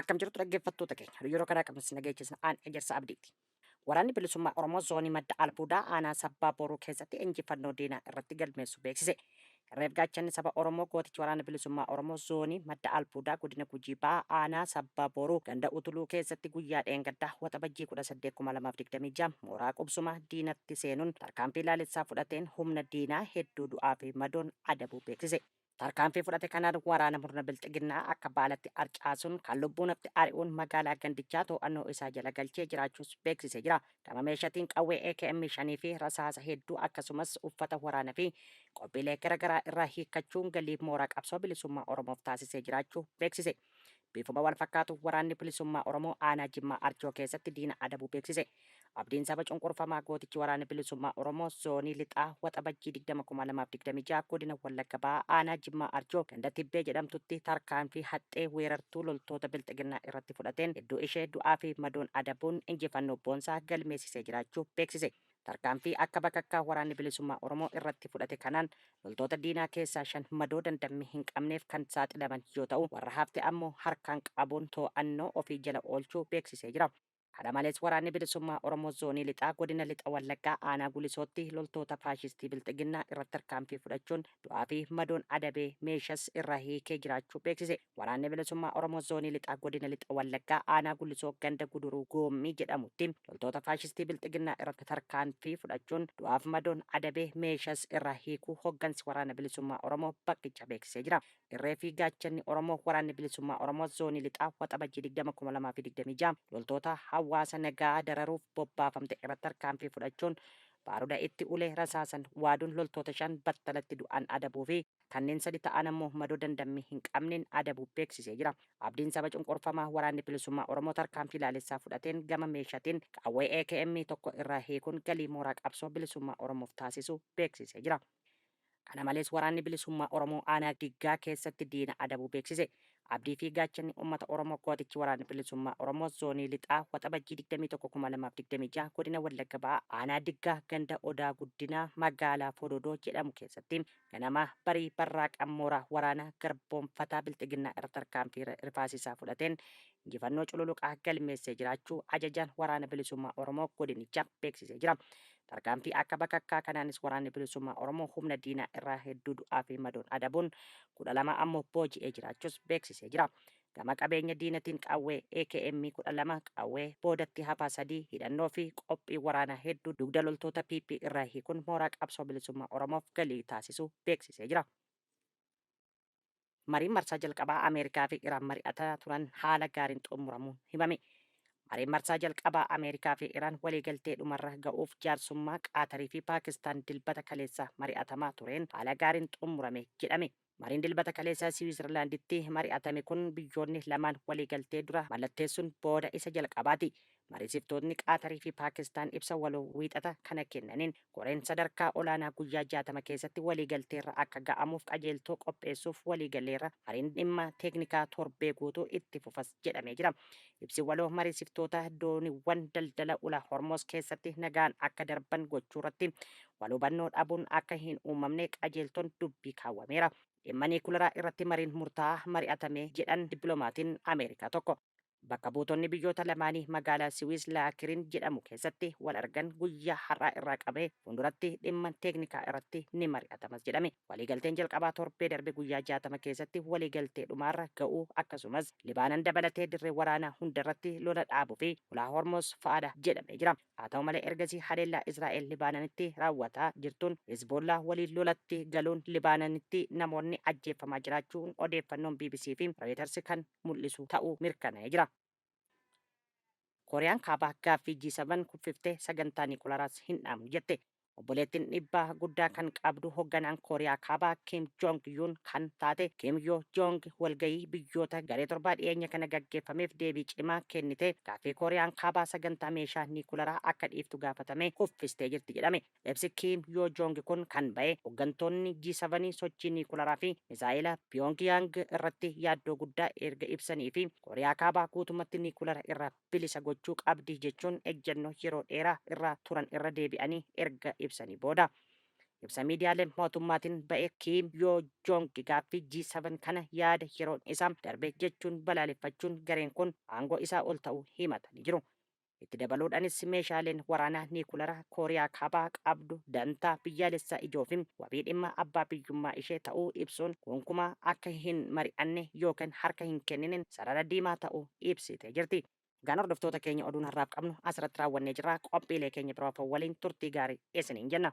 Akkam jirtu dhaggeeffattoota keenya, yeroo kanaa qabnu sin dhageechisna aan Ejersa Abdiiti. Waraanni Bilisummaa Oromoo Zoonii Madda Albuudaa Aanaa Sabbaa Boruu keessatti injifannoo diinaa irratti galmeessu beeksise. Irreef gaachanni saba Oromoo gootichi Waraana Bilisummaa Oromoo Zoonii Madda Albuudaa Godina Gujii Bahaa Aanaa Sabbaa Boruu ganda Utuluu keessatti guyyaa dheengaddaa Waxabajjii 18,2026 mooraa qubsuma diinatti seenuun tarkaanfii laalessaa fudhateen humna diinaa hedduu du'aa fi madoon adabuu beeksise. Tarkaanfii fudhate kanaan waraana murna Bilxiginnaa akka baalatti arcaasuun kan lubbuun hafte ari'uun magaalaa gandichaa to'annoo isaa jala galchee jiraachuus beeksisee jira. Gama meeshatiin qawwee AKM 5 fi rasaasa hedduu akkasumas uffata waraana fi qophiilee garagaraa irraa hiikkachuun galii mooraa qabsoo bilisummaa Oromoof taasisee jiraachuu beeksise. Bifuma wal fakkaatuun Waraanni Bilisummaa Oromoo Aanaa Jimmaa Arjoo keessatti diina adabuu beeksise. Abdiin saba cunqurfamaa gootichi Waraanni Bilisummaa Oromoo Zoonii Lixaa Waxabajjii 20,2026 Godina Wallagga Bahaa Aanaa Jimmaa Arjoo ganda Tibbee jedhamtutti tarkaanfii haxxee weerartuu loltoota Bilxiginnaa irratti fudhateen hedduu ishee du'aa fi madoon adabuun injifannoo boonsaa galmeessisee jiraachuu beeksise. Tarkaanfii akka bakakkaa Waraanni Bilisummaa Oromoo irratti fudhate kanaan loltoota diinaa keessaa 5 madoo dandammii hin qabneef kan saaxilaman yoo ta'u, warra hafte ammoo harkaan qabuun too'annoo ofii jala oolchuu beeksisee jira. Kana malees Waraanni Bilisummaa Oromoo Zoonii Lixaa Godina Lixa Wallaggaa Aanaa Gulisootti loltoota faashistii Bilxiginnaa irratti tarkaanfii fudhachuun du'aa fi madoon adabee meeshas irraa hiikee jiraachuu beeksise. Waraanni Bilisummaa Oromoo Zoonii Lixaa Godina Lixa Wallaggaa Aanaa Gullisoo ganda Guduruu Goommii jedhamutti loltoota faashistii Bilxiginnaa irratti tarkaanfii fudhachuun du'aaf madoon adabee meeshas irraa hiikuu hoggansi Waraana Bilisummaa Oromoo bakkicha beeksisee jira. Irree fi gaachanni Oromoo Waraanni Bilisummaa Oromoo Zoonii Lixaa Waxabajjii 20,2026 loltoota hawaasa nagaa dararuuf bobbaafamte irratti tarkaanfii fudhachuun baaruda itti ulee rasaasan waaduun loltoota 5 battalatti du'aan adabuu fi kanneen 3 ta'an ammoo madoo dandammii hin qabneen adabuu beeksisee jira. Abdiin saba cunqurfamaa Waraanni Bilisummaa Oromoo tarkaanfii laalessaa fudhateen gama meeshatiin qawwee AKM 1 irraa hiikuun galii mooraa qabsoo bilisummaa Oromoof taasisuu beeksisee jira. Kana malees Waraanni Bilisummaa Oromoo Aanaa Diggaa keessatti diina adabuu beeksise. Abdii fi gaachanni uummata Oromoo gootichi Waraanni Bilisummaa Oromoo Zoonii Lixaa Waxabajjii 21,2026 Godina Wallagga Bahaa Aanaa Diggaa ganda Odaa Guddinaa magaalaa Fododoo jedhamu keessatti ganama barii barraaqaan mooraa waraana garboomfataa Bilxiginnaa irra tarkaanfii rifaasisaa fudhateen injifannoo cululuqaa galmeessee jiraachuu Ajajaan Waraana Bilisummaa Oromoo godinichaa beeksisee jira. Tarkaanfii akka bakakkaa kanaanis Waraanni Bilisummaa Oromoo humna diinaa irraa hedduu du'aa fi madoon adabuun 12 ammoo booji'ee jiraachuus beeksisee jira. Gama qabeenya diinatiin qawwee AKM 12, qawwee boodatti hafaa 3, hidhannoo fi qophii waraanaa hedduu dugda loltoota PP irraa hiikuun mooraa qabsoo bilisummaa Oromoof galii taasisuu beeksisee jira. Mariin marsaa jalqabaa Ameerikaa fi Iraan mari'ataa turan haala gaariin xumuramuun himame. Mariin marsaa jalqabaa Ameerikaa fi Iraan waliigaltee dhumarra ga'uuf jaarsummaa Qaatarii fi Paakistaan Dilbata kaleessaa mari'atamaa tureen haala gaariin xumurame jedhame. Mariin Dilbata kaleessaa Siwiizerlaanditti mari'atame kun biyyoonni lamaan waliigaltee dura mallatteessuun booda isa jalqabaati. Mariisiftootni Qaatarii fi Paakistaan ibsa waloo Wiixata kana kennaniin, koreen sadarkaa olaanaa guyyaa 60 keessatti waliigalteerra akka ga'amuuf qajeeltoo qopheessuuf waliigalleerra, mariin dhimma teeknikaa torbee guutuu itti fufas jedhamee jira. Ibsi waloo mariisiftootaa dooniwwan daldala ulaa Hormoz keessatti nagaan akka darban gochuurratti wal hubannoo dhabuun akka hin uumamne qajeeltoon dubbii kaawwameera. Dhimma niikularaa irratti mariin murtaa'aa mari'atame jedhan dippilomaatiin Ameerikaa tokko. Bakka buutonni biyyoota lamaanii magaalaa Siwiis Laakirin jedhamu keessatti wal argan guyyaa har'aa irraa qabee fuulduratti dhimma teeknikaa irratti ni mari'atamas jedhame. Waliigalteen jalqabaa torbee darbe guyyaa 60 keessatti waliigaltee dhumaarra ga'uu akkasumas Libaanan dabalatee dirree waraanaa hundarratti lola dhaabuu fi ulaa Hormoz fa'aadha jedhamee jira. Haa ta'u malee ergasii haleellaa Israa'el Libaananitti raawwataa jirtuun Hezboollaa waliin lolatti galuun Libaananitti namoonni ajjeeffamaa jiraachuun odeeffannoon bbc fi Reuters kan mul'isu ta'uu mirkanaa'ee jira. Kooriyaan Kaabaa gaaffii G7 kuffiftee sagantaa niikularaas hin dhaabnu jette. Obboleettiin dhiibbaa guddaa kan qabdu hogganaan Kooriyaa Kaabaa Kim Jong Yun kan taate Kim Yo Jong walgahii biyyoota garee torbaa dhiyeenya kana gaggeeffameef deebii cimaa kennitee gaaffii Kooriyaan Kaabaa sagantaa meeshaa niikularaa akka dhiiftu gaafatame kuffistee jirti jedhame. Ibsi Kim Yo Jong kun kan ba'e hoggantoonni G7 sochii niikularaa fi misaa'ela Piyoongiyaang irratti yaaddoo guddaa erga ibsanii fi Kooriyaa Kaabaa guutummatti niikulara irraa bilisa gochuu qabdi jechuun ejjennoo yeroo dheeraa irra turan irra deebi'anii erga ibsanii booda. Ibsa miidiyaalee mootummaatiin ba'e Kiim Yoo Joong gaaffii G7 kana yaada yeroon isaa darbe jechuun balaaleffachuun gareen kun aangoo isaa ol ta'uu himatanii jiru. Itti dabaluudhaanis meeshaaleen waraanaa niikulara Kooriyaa Kaabaa qabdu dantaa biyyaalessaa ijoo fi wabii dhimma abbaa biyyummaa ishee ta'uu ibsuun gonkumaa akka hin mari'anne yookiin harka hin kennine sarara diimaa ta'uu ibsitee jirti. Egaan hordoftoota keenya, oduun har'aaf qabnu asirratti raawwannee jirra. Qophiilee keenya biroo waliin turtii gaarii isiniin jenna.